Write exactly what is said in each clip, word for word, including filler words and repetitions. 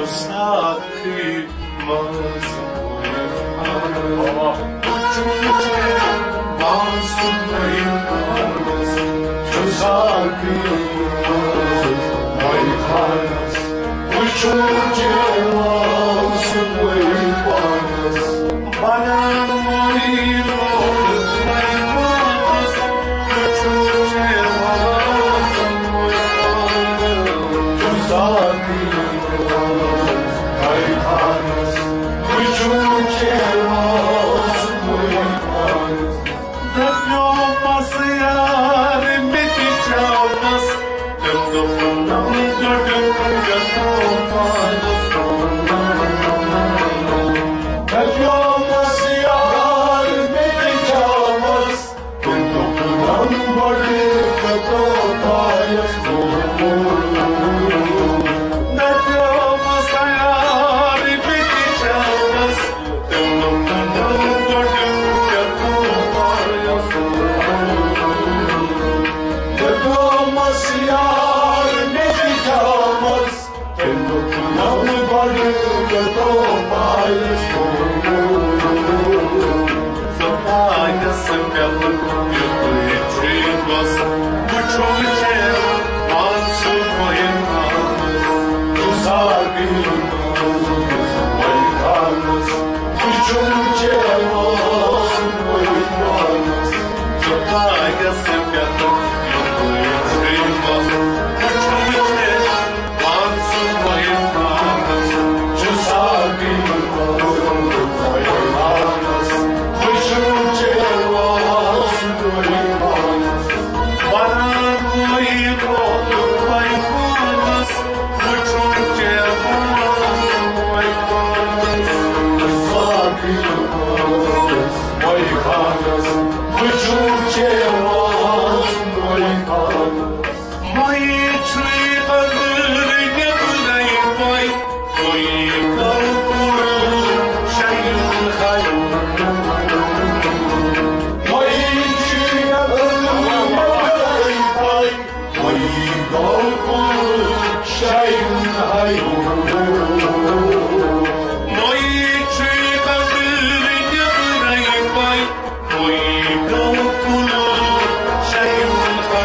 ساقی منٛز وُچھُم ژےٚ، وازُک وۄنۍ پانس چھُ ساقی منٛز وۄنۍ پانس، وُچھُم ژےٚ، وازُک وۄنۍ پانس۔ بناوٕے روٚٹ وۄنۍ پانس، وُچھُم ژےٚ، وازُک وۄنۍ پانس چھُ ساقی منٛز وۄنۍ پانس، وُچھُم ژےٚ، وازُک وۄنۍ پانس۔ دَپیومَس یار مےٚ تہِ چاوَس، تٔمۍ دوٚپُن نَم گۄڈٕ گژھو پانَس۔ دَپیومَس یار مےٚ تہِ چاوَس، تٔمۍ دوٚپُن نَم گۄڈٕ گژھو پانَس۔ دَپیومَس یار مےٚ تہِ چاوَس، دوٚپمَس یار مےٚ تہِ چاوَس، تٔمۍ دوٚپ نَم گۄڈٕ تہٕ تو پایَس۔ ژٕ پایَس پٮ۪ٹھ یُتُے چھُے بس، وٕچھُم ژےٚ، وَن ژٕ وۄنۍ پانَس۔ ژٕ ساقی وۄنۍ پانَس، وٕچھُم ژےٚ، وَن ژٕ وۄنۍ پانَس۔ ژٕ پایَس پٮ۪ٹھ یُتُے چھُے بس، وٕچھُم ژےٚ، وَن ژٕ وۄنۍ پانَس۔ ژٕ ساقی وۄنۍ پانَس، وٕچھُم ژےٚ، وَن ژٕ وۄنۍ پانَس۔ بناوٕے روٚٹ وۄنۍ پانَس، وٕچھُم ژےٚ، وَن ژٕ وۄنۍ پانَس۔ ساقی وۄنۍ پانَس، وٕچھُم ژےٚ، وَن ژٕ وۄنۍ پانَس۔ مَے چھُے أنٛدرٕ نیٚبرَے پَے، مَے گوٚو کُل شیُن ہَے۔ مَے چھُے أنٛدرٕ نیٚبرَے پَے، مَے گوٚو کُل شیُن ہَے۔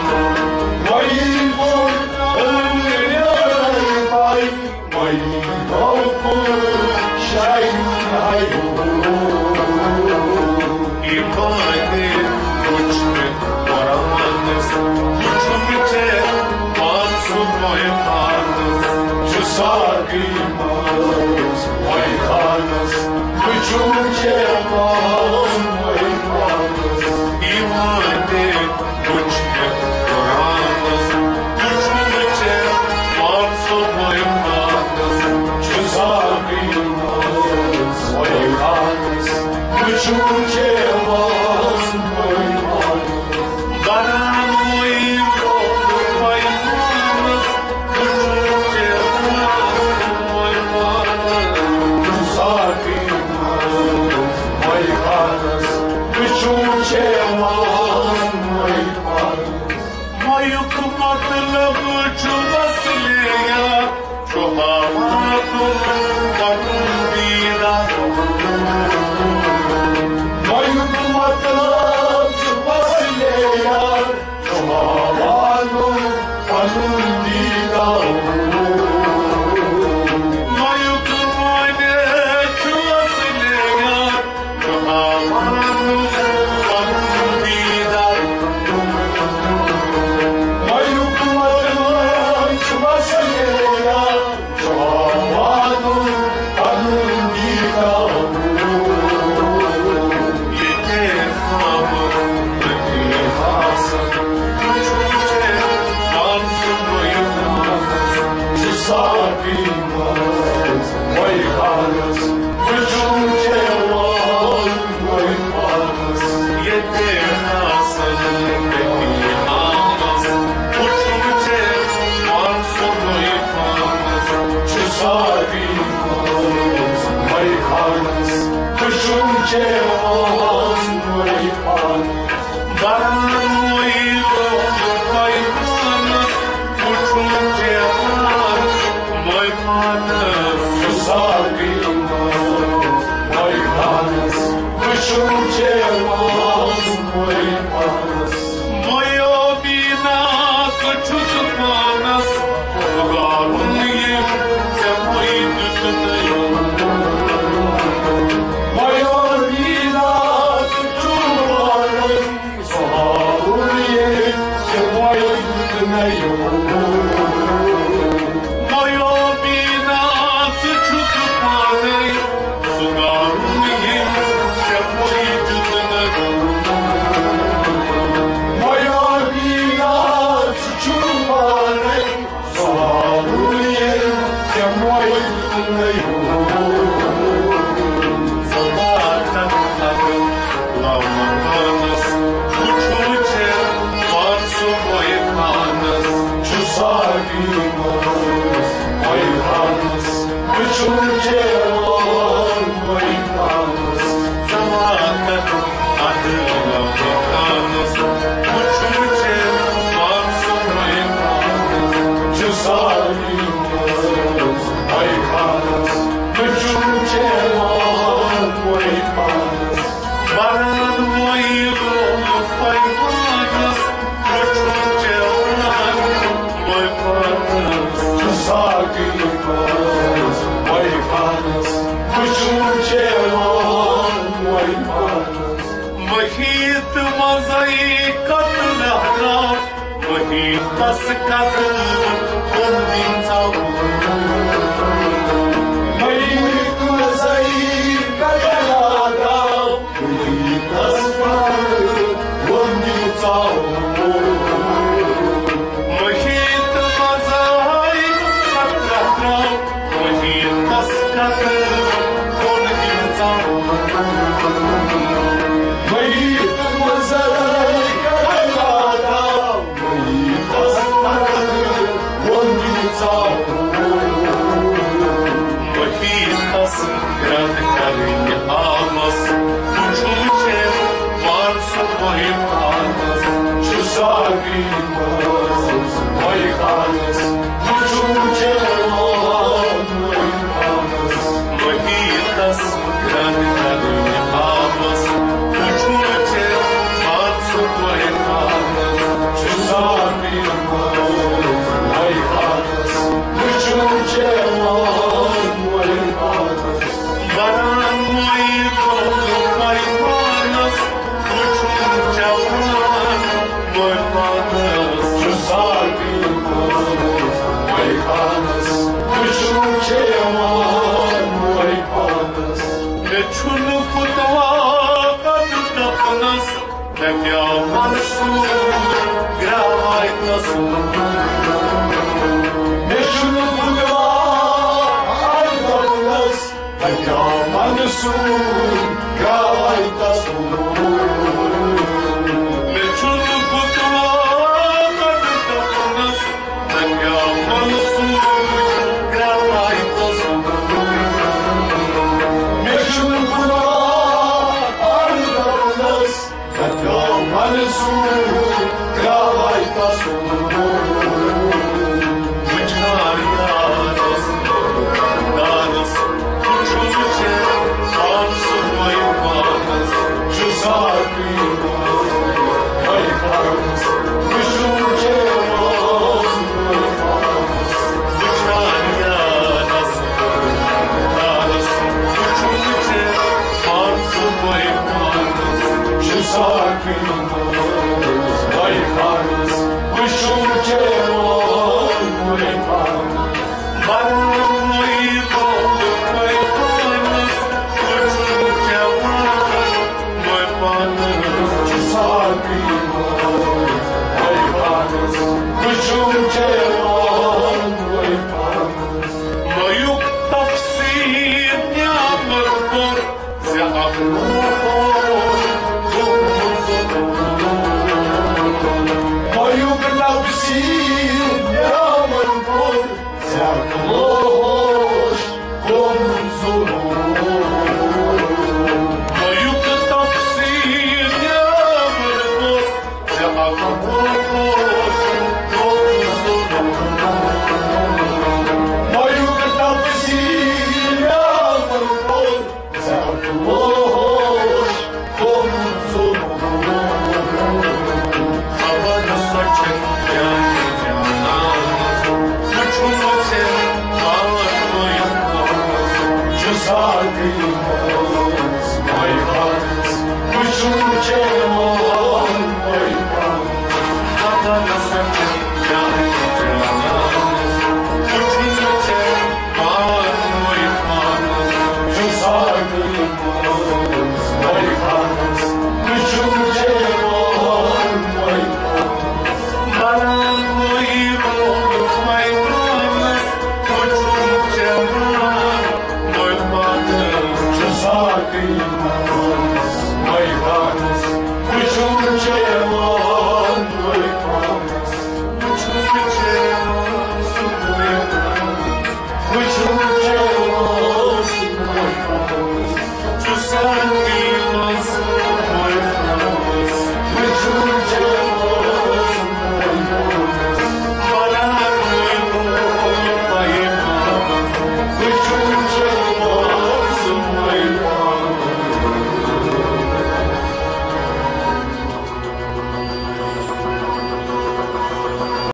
مَے چھُے أنٛدرٕ نیٚبرَے پَے، ساقی منٛز وۄنۍ پانَس، وٕچھُم ژےٚ، وَن وۄنۍ پانَس۔ ایمان دے وٕچھ مےٚ قرآنَس، وٕچھُم ژےٚ، وَن ژٕ وۄنۍ پانَس۔ چھُ ساقی منٛز وۄنۍ پانَس، وٕچھُم ژےٚ، وَن وۄنۍ پانَس۔ بناوٕے روٚٹ وۄنۍ پانَس، وٕچھُم ژےٚ، وَن وۄنۍ پانَس۔ ساقی منٛز وۄنۍ پانَس، وٕچھُم ژےٚ، وَن وۄنۍ پانَس۔ مَیُک مطلب چھُ وصلے یار، چھُ ہاوان پَنُن دیٖدار۔ مَیُک مطلب چھُ وصلے یار، چھُ ہاوان پَنُن دیٖدار۔ مَیُک معنی چھُ وصلے یار، ساقی منٛز وۄنۍ پانَس، وٕچھُم ژےٚ، وَن وۄنۍ پانَس۔ ییٚتہِ آسَن تٔتی آمَس، وٕچھُم ژےٚ، وَن سُہ وۄنۍ پانَس۔ چھُ ساقی منٛز وۄنۍ پانَس، وٕچھُم ژےٚ، وَن وۄنۍ پانَس۔ بناوٕے روٚٹ وۄنۍ پانَس، وٕچھُم ژےٚ، وَن ساقی منٛز وۄنۍ پانس، وٕچھُن چیوان وۄنۍ پانس۔ مۄیو بینا ژٕ چھُکھ پانس، پُکارُن ییٚمۍ ژےٚ وۄنۍ دیُتنَے۔ مۄیو بینا ژٕ چھُکھ پانس، پُکارُن ییٚمۍ ژےٚ وۄنۍ دیُتنَے۔ مۄیو بینا ژٕ چھُکھ پانَے، پُکارُن ییٚمۍ ژےٚ وۄنۍ دیُتنَے۔ مۄیو بینا ژٕ چھُکھ پانَے، پُکارُن ییٚمۍ ژےٚ وۄنۍ دیُتنَے۔ صداقت اگر لامکانس، وٕچھُن چیوان وۄنۍ پانس۔ چھُ ساقی منٛز وۄنۍ پانس، وٕچھُن چیوان وۄنۍ پانس۔ صداقت اگر لامکانس، وٕچھُن چیوان وۄنۍ پانس۔ چھُ ساقی منٛز وۄنۍ پانس، وٕچھُن چیوان وۄنۍ پانس۔ بران وۄنۍ گوٚو پیمانس، وٕچھُن چیوان وۄنۍ پانس۔ چھُ ساقی منٛز وۄنۍ پانس، وٕچھُن چیوان وۄنۍ پانس۔ محیط منٛزٕے قطرٕ درٛاو، محیطس قطرٕ کوٚر نہٕ ژاو۔ محیط منٛزٕے قطرٕ درٛاو، محیطس قطرٕ کوٚر نہٕ ژاو۔ محیط منٛزٕے قطرٕ درٛاو، محیطس قطرٕ کوٚر نہٕ ژاو۔ محیط منٛزٕے قطرٕ درٛاو، محیطس قطرٕ کوٚر نہٕ ژاو۔ محیطس گرد کرنہِ آمس، وٕچھُن چیوان وۄنۍ پانس۔ چھُ ساقی منٛز وۄنۍ پانس، وٕچھُن چیوان وۄنۍ پانس۔ محیطس گرد کرنہِ آمس، وٕچھُن چیوان وۄنۍ پانس۔ چھُ ساقی منٛز وۄنۍ پانس، وٕچھُن چیوان وۄنۍ پانس۔ بران وۄنۍ گوٚو وۄنۍ پانس، وٕچھُن چیوان وۄنۍ پانس۔ چھُ ساقی منٛز وۄنۍ پانس، وٕچھُن چیوان وۄنۍ پانس۔ مےٚ چھُنہٕ فتوا پتہٕ دپنس، مےٚ پیوٚو منصور گرٛاے تسُنٛد۔ مےٚ چھُنہٕ فتوا پتہٕ دپنس، مےٚ پیوٚو منصور گرٛاے تسُنٛد۔ مےٚ چھُنہٕ فتوا پتہٕ دپنس، مےٚ پیوٚو منصور گرٛاے تسُنٛد۔ مےٚ چھُنہٕ فتوا پتہٕ دپنس، مےٚ پیوٚو منصور گرٛاے تسُنٛد۔ ساقی منٛز مے ہتس وُچھُن چون